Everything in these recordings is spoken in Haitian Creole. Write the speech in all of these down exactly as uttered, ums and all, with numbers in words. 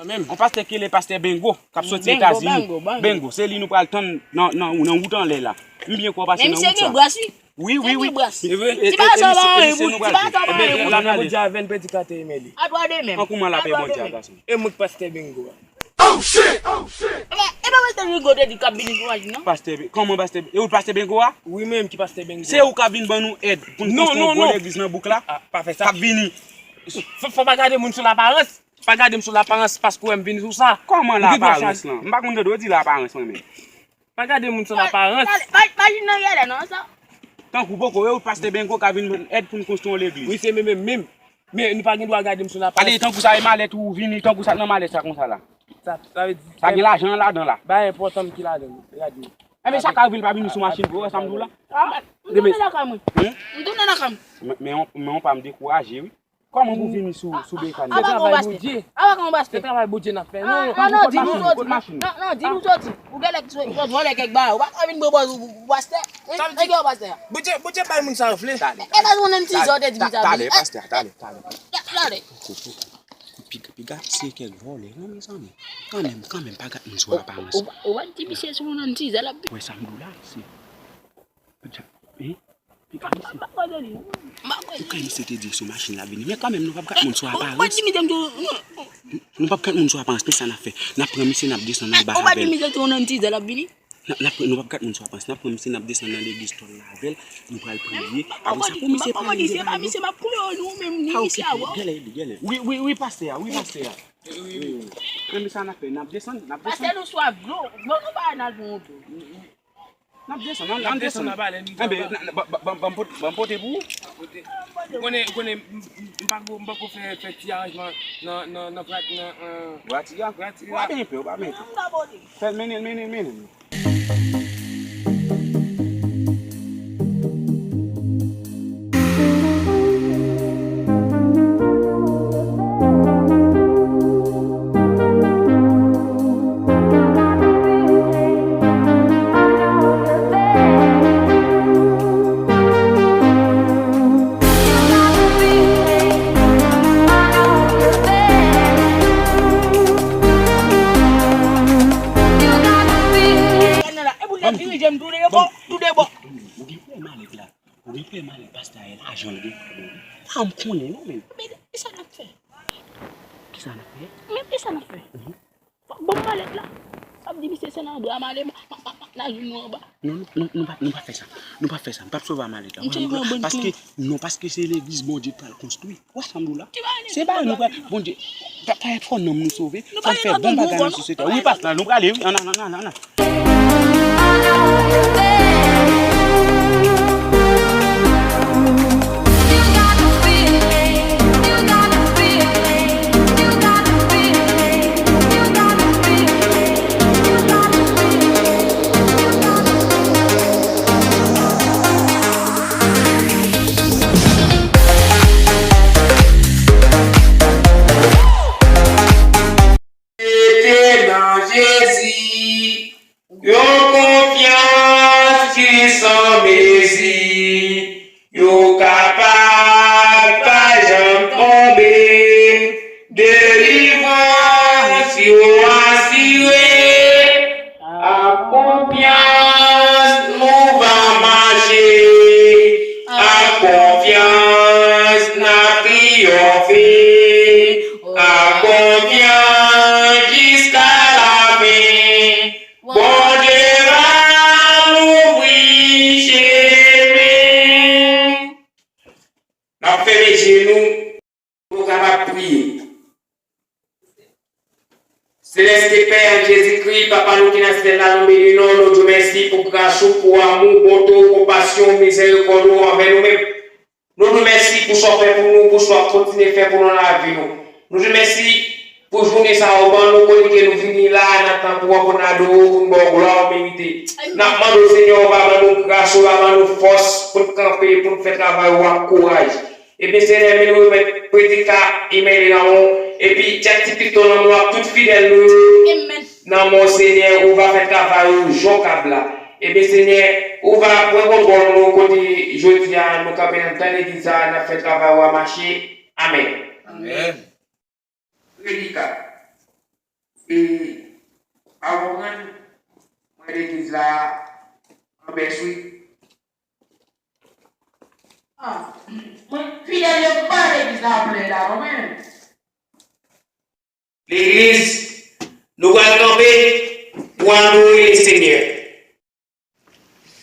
Menm. On pastè ki rele pastè Bengo, k ap soti Etazini. Bengo, Bengo. Bengo, se li nou pral tann nan, nan, nan wout anlè la. M byen kwè w pase nan wout sa. Men misye gen bras, wi. Wi, wi, wi. Ti pa sa pa anyen pou, ti pa sa pa anyen pou. Lapè Bondye avè n, predikatè Emeli. A twa de menm. An kouman lapè Bondye a, gason? E mwen k pastè Bengo a. Oh shit! Oh shit! E pa pastè Bengo te di k ap vini sou machin nan? Pastè, kòman pastè, e ou pastè Bengo a? Wi, menm ki pastè Bengo. Se ou k ap vin ban nou èd pou n konstwi yon gwo legliz nan bouk la? A, pa fè sa. K ap vini. Fò, fò pa gade moun sou laparans. Pa gade m sou laparans paske w wè m vin sou sa. Kòman laparans lan? M pa konn tande w di laparans mwen menm. Pa gade moun sou laparans. Machin nan genlè non sa. Tankou poko e ou pastè Bengo ka vin èd pou n konstwi yon legliz. Wi, se menm menm menm. Men nou pa gen dwa gade m sou laparans. Ale tankou sa e malèt ou vini tankou sa nan malèt sa konsa la. Sa, sa vle di. Sa gen lajan ladan la. Bagay enpòtan m ki ladan l. Gade. Enben sa ka rive l pa vini sou machin vre, w wè sa m di w la? M tounen lakay mwen. M tounen lakay mwen. Men, men on, men on pa m dekouraje wi. Kòman pou vini sou, sou bekàn? Apa kon pastè? Apa kon pastè? Se travay Bondye n ap fè. Non, non, non, di nou soti. Non, non, di nou soti. Ou genlè soti vòlè kèk bagay. Ou pa ka vin bòbòz ou pastè. Sa vle di, Bondye, Bondye bay moun sa yo vle. E pa yon nan ti zò te di sa. Talè, pastè, talè, talè. Talè. Piga, piga se kèk vòlè non mezanmi. Kanmenm, kanmenm pa gad moun sou aparans. Ou pa di misye sou yon nan ti zò l ap vini. Wè sa m di w la se. Hein? Piga misye. Ou kay misye te di sou machin la vini. Men kanmenm nou p ap gad moun sou aparans. Ou pa di misye m tou. Nou p ap gad moun sou aparans men sa n ap fè. N ap pran misye n ap desann anba avè l. Ou pa di misye tou nan ti zò l ap vini. N ap, n ap, nou p ap gad moun sou apans. N ap pran misye, n ap desann nan legliz tòl lavèl, nou pral priye. Apre sa, pou misye pale, misye pale. Misye p ap koule yo nou menm ni misye a wè. Genlè li, genlè. Wi, wi, wi, pastè a, wi, pastè a. Wi, wi. Enben sa n ap fè, n ap desann, n ap desann. Pastè nou swaf dlo, dlo nou pa al nan dlo. N ap desann, n ap desann. Enben, ban m pote pou ou. Ou konnen, ou konnen, m, m, m pa ko, m pa ko fè, fè ti aranjman nan, nan, nan prat, nan, euh, prat la. Ou pa byen pè, ou pa byen pè. Fè l mennen l, mennen l, mennen l. Ou gen prè malèt la. Ou gen prè malèt pastè a, lajan l gen. Sa m konnen non, men. Men, e sa n ap fè? Kisa n ap fè? Men, e sa n ap fè? Fòk ban m malèt la. Sa vle di misye se nan bra m ale, m, m, m, m, nan jwenn nou anba. Non, nou, nou, nou pa, nou pa fè sa. Nou pa fè sa. Nou p ap sove malèt la. Paske, non, paske se legliz Bondye pral konstwi. Ou wè sa m di w la? Se bagay nou pral, Bondye, ta, ta fò nanm nou sove. Fò n fè bon bagay nan sosyete. Wi, pastè, nou prale, wi. Ann, ann, ann, ann, ann. Mete nan Jezi yon konfyans ki san mezi. Yo kapab pa janm tonbe. Delivrans yo asire. Ak konfyans nou va mache, ak konfyans n ap triyonfe, ak konfyans jiska lafen, Bondye va louvri chemen. N ap fèmen je nou. Pou nou kapab priye. Selès Pè an Jezikri, Papa nou ki nan syèl la, nou beni non, nou di w mèsi pou gras ou, pou amou, bonte w, konpasyon w, mizèrikòd ou anvè nou menm. Nou di w mèsi pou sa w fè pou nou, pou sa w ap kontinye fè pou nou nan lavi nou. Nou di w mèsi pou jounen sa w ban nou, kote ke nou vini la nan tanp ou an pou n adore w, pou n ba w glwa ou merite. N ap mande w, Senyè, ou va ban nou gras, ou va ban nou fòs pou n kanpe, pou n fè travay ou ak kouraj. Ebyen, Senyè, men nou remèt predika Emeli nan men w, epi tchèk ti piton nan men w ak tout fidèl nou yo nan men w, Senyè, ou va fè travay ou jan w ka vle. Ebyen, Senyè, ou va pran kontwòl nou kote jodi a nou kanpe anndan legliz la, n ap fè travay ou a mache. Amèn. Amèn. Predika. E, pa konprann, mwen legliz la an bès wi. Ah, mwen, fidèl yo pa legliz la plen la non men. Legliz, nou pral kanpe pou adore Lesenyè.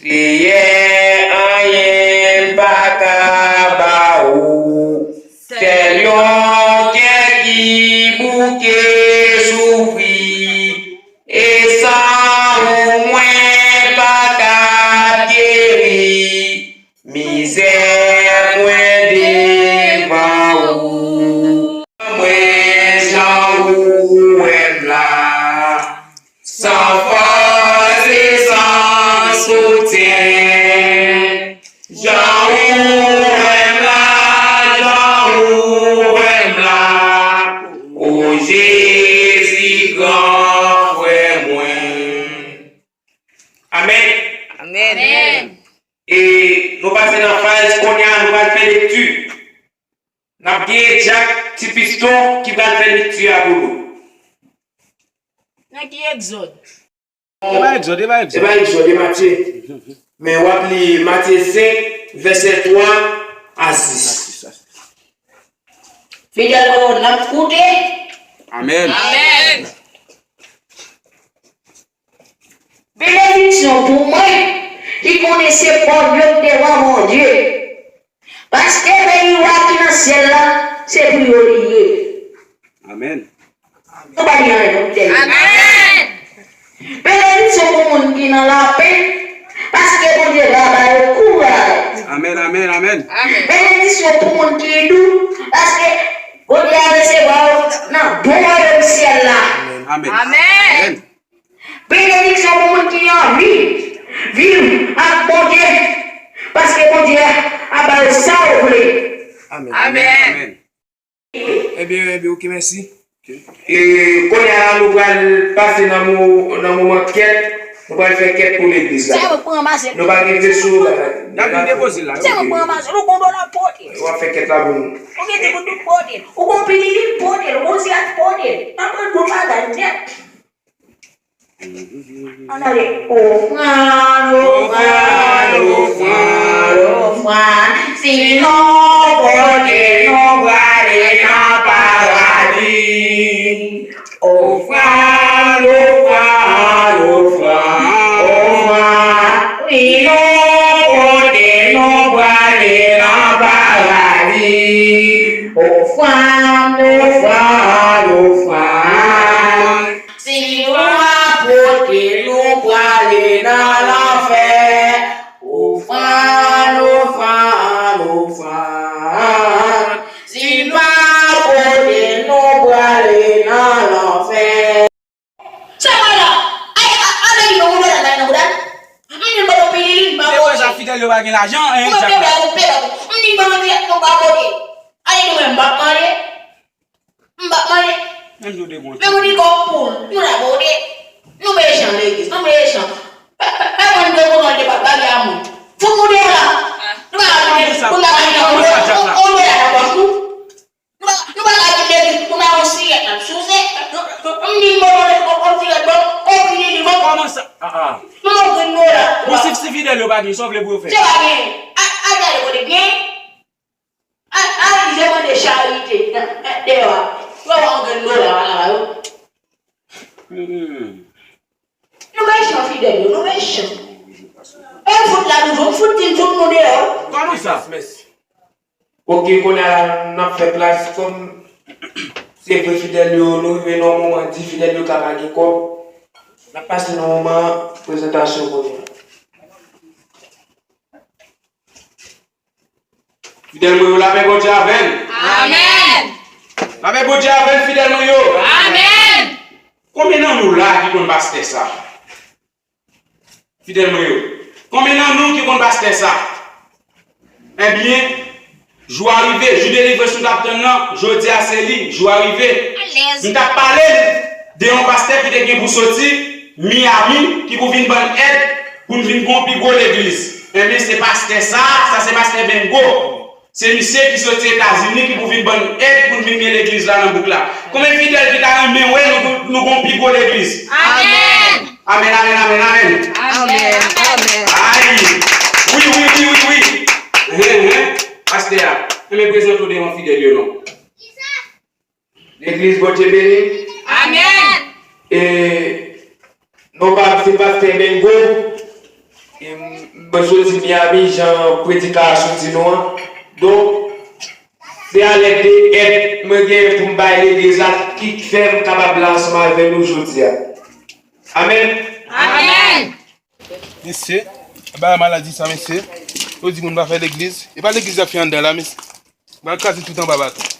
Seyè, anyen m pa ka ba ou, sèl yon kè ki bouke soufri, e san ou mwen pa ka geri. Mizè mwen devan ou. Mwen jan ou wè m la. San fòs e san soutyen. Jan ou wè m la, jan ou wè m la. O Jezi, gran frè mwen. Amèn. Amèn. E nou pase nan faz kounye a, nou pral fè lekti. N ap gen Dyak Ti Piston ki pral fè lekti a pou nou. Nan ki Egzòd? E pa Egzòd, e pa Egzòd. E pa Egzòd, e Matye. Men w ap li Matye senk, vèsè twa a sis. Fidèl mwen yo, n ap koute. Amèn. Amèn. Benediksyon pou mwen ki konnen se pòv yo k devan Bondye. Paske peyi wa ki nan syèl la, se pou yo li ye. Amèn. Nou pa li anyen pou tèl. Amèn. Benediksyon pou moun ki nan lapenn, paske Bondye va ba yo kouraj. Amèn, amèn, amèn. Benediksyon pou moun ki dou, paske Bondye a resevwa yo nan bon wayòm syèl la. Amèn. Amèn. Amèn. Benediksyon pou moun ki anvi viv ak Bondye, paske Bondye a ba yo sa yo vle. Amèn. Amèn. Amèn. Ebyen, ebyen, oke, mèsi. E kounye a la, nou pral pase nan mo-, nan moman kèt. Nou pral fè kèt pou legliz la. Se mwen k pran ranmase l. Nou pa gen veso la. N ap vin depoze l la. Se mwen k pran ranmase l. Ou gon dola, pote l. W ap fè kèt la pou nou. Ou gen ti goud, pote l. Ou gon pililin, pote l. Ou gon sirat, pote l. N ap pran tout bagay nèt. Ann ale. Ofrann, ofrann, ofrann, ofrann. Si nou pote, nou prale nan paradi. Ofrann, ofrann, ofrann, ofrann. Si nou pote, nou prale nan paradi. Ofrann, ofrann, ofrann. Si nou pa pote, nou prale nan lanfè. Ofrann, ofrann, ofrann. Si nou pa pote, nou prale nan lanfè. Sa pral la. Ay, a, ale li, non, ou la, nan bouda. M vin ban nou pililin, m pa pote. Se pou sa fidèl yo pa gen lajan, en, ou mete la, ou pè la. M vin ban nou pililin, nou pa pote. Ale nou menm, m pa mande. M pa mande. Menm si w te gon. Men moun ki gon poul, nou la pote. Nou mechan legliz, nou mechan. Pa, pa, pa konn de konnen de pa bagay a moun. Fout nou deyò la. Nou pa ka vin, nou pa ka vin, on, on, on dola nan pòch nou. Nou pa, nou pa ka vin legliz pou n a on siyèt n ap souze. M di bon, on, on, on siyèt bon, on pililin bon. Kòman sa? Ah, ah. Nou mò grenn nou la. Bon, si, si fidèl yo pa gen, sa w vle pou yo fè? Se pa gen. A, a gade kote gen. A, a, je mande charite nan, nan, deyò a. Yo pa on grenn dola la ba yo. Hmm. Nou mechan fidèl yo, nou mechan. E fout la nou jwenn, fout din fout nou deyò. Kòman sa? Ok, kounye a n ap fè plas kòm se vre fidèl yo, nou rive nan yon moman di fidèl yo ka pa gen kòb. N ap pase nan moman prezantasyon kounye a. Fidèl mwen yo, lapè Bondye avè n. Amèn. Lapè Bondye avè n, fidèl mwen yo. Amèn. Konbyen nan nou la ki konn pastè sa? Fidèl mwen yo. Konbyen nan nou ki konn pastè sa? Ebyen, jou a rive, jou delivrans nou t ap tann nan, jodi a se li, jou a rive. Alèz. M t ap pale de yon pastè ki te gen pou soti Miami, ki pou vin ban n èd pou n vin gon pi gwo legliz. Ebyen, se pastè sa, sa se pastè Bengo. Se misye ki soti Etazini ki pou vin ban n èd pou n vin gen legliz la nan bouk la. Konbyen fidèl ki ta renmen wè nou, nou gon pi gwo legliz? Amèn. Amèn, amèn, amèn, amèn. Amèn. Amèn. Ay! Wi, wi, wi, wi, wi. Hen, hen. Pastè a, enben prezante w devan fidèl yo non. Legliz Bondye beni. Amèn. E non pa m se pastè Mengo. E m- mwen soti Miami, jan predika a soti nou an. Donk, se alèd de èd mwen gen pou m bay legliz la ki fè m kapab la ansanm avè nou jodi a. Amèn. Amèn. Mesye, ba maladi sa mesye. Yo di moun pa fè legliz. E pa legliz y ap fè anndan la mesye. Ba l kraze tout anba baton.